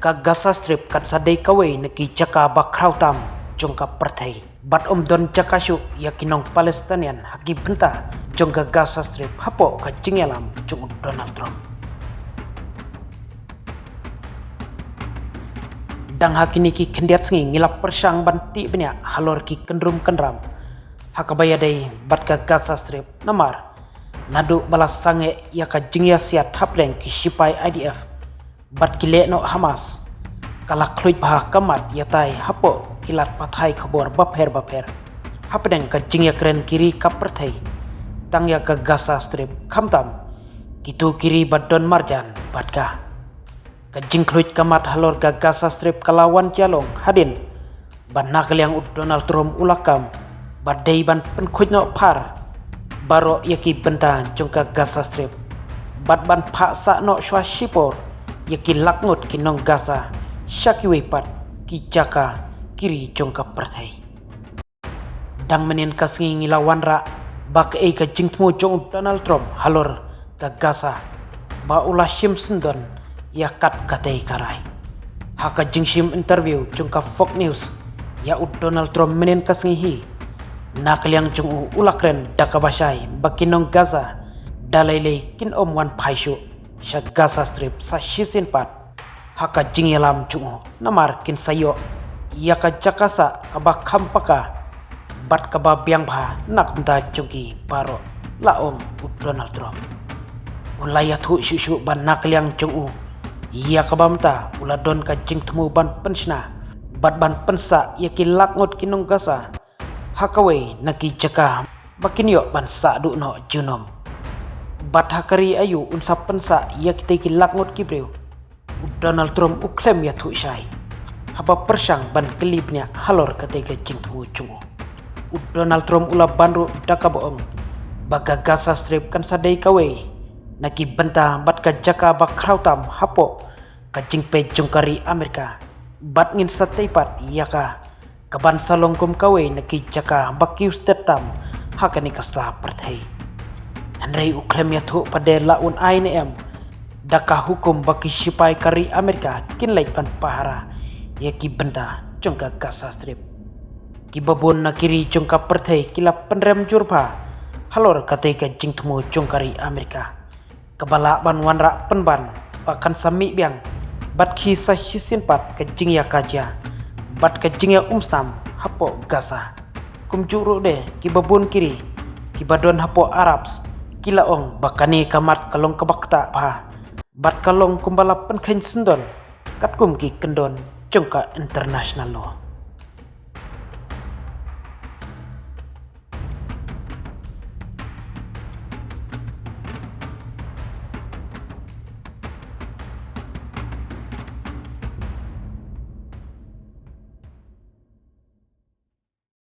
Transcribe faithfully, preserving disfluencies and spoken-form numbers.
Ka Gaza Strip kan sa dei kawei na ki jaka ba khraw tam jong ka pyrthei. Bad ym don jaka shuh ïa ki nong Palestinian ha ki bynta jong ka Gaza Strip hapoh ka jingïalam jong u Donald Trump. Dang ha kine ki khyndiat sngi ngi la pyrshang ban tip bniah halor ki kyndrum kynram ha kaba ïadei bad ka Gaza Strip namar naduh ba la sangeh ïa ka jingïasiat hapdeng ki shipai I D F bad ki lehnoh Hamas, ka la khluit bha ka mat ïatai hapoh ki lad pathai khubor bapher bapher hapdeng ka jingïakren ki ri ka pyrthei, tang ïa ka Gaza Strip khamtam kito ki ri ba don marjan bad ka. Ka jingkhluit ka mat halor ka Gaza Strip ka la wan ïalong hadien ba na ka liang u Donald Trump u la kam ba dei ban pynkhuid noh phar baroh ïa ki bynta jong ka Gaza Strip bad ban phah sah noh shuwa shipor ïa ki lak ngut ki nong Gaza sha kiwei pat ki jaka ki ri jong ka pyrthei. Dang mynhynnin ka sngi ngi la wanrah ba kaei ka jingthmu jong u Donald Trump halor ka Gaza ba u la shim syndon ïa kat katei ka rai. Ha ka jingshim interview jong ka Fox News ïa u Donald Trump mynhynnin ka sngi hi, na ka liang jong u u la kren da kaba shai ba ki nong Gaza da lei lei kin ym wan phai shuh sha Gaza Strip sa shisien pat ha ka jingïalam jong u namar kin sa ïoh ïa ka jaka sah kaba kham paka bad kaba biang bha na ka bynta jong ki baroh, la ong u Donald Trump. U la ïathuh shuh shuh ba na ka liang jong u ïa kaba mynta u la don ka jingthmu ban pynshna bad ban pynsah ïa ki lak ngut ki nong Gaza ha kawei na ki jaka ba kin ïoh ban sah duh noh junom. Bad ha ka ri aïu un sa pynsah ïa kitei ki lak ngut ki briew? U Donald Trump u khlem ïathuh shai haba pyrshang ban kylli bniah halor katei ka jingthmu jong u. U Donald Trump u la ban ruh da kaba ong ba ka Gaza Strip kan sa dei kawei na ki bynta bad ka jaka ba khraw tam hapoh ka jingpeit jong ka ri Amerika bad ngin sa tei pat ïa ka kaban sa long kum kawei na ki jaka ba kiew stet tam ha kane ka sla pyrthei. Hynrei u khlem ïathuh pat de la un ai ne em da ka hukum ba ki shipai ka ri Amerika kin leit ban pahara ïa ki bynta jong ka Gaza Strip. Kiba bun na ki ri jong ka pyrthei ki la pynrem jur bha halor katei ka jingthmu jong ka ri Amerika kaba lah ban wanrah pynban ba kan sa mih biang bad khie sa shisien pat ka jingïakajia bad ka jingïaumsnam hapoh Gaza. Kumjuh ruh de kiba bun ki ri kiba don hapoh Arabs ki la ong ba kane ka mat ka long kaba ktah bha bad ka long kumba la pynkheiñ syndon katkum ki kyndon jong ka international law.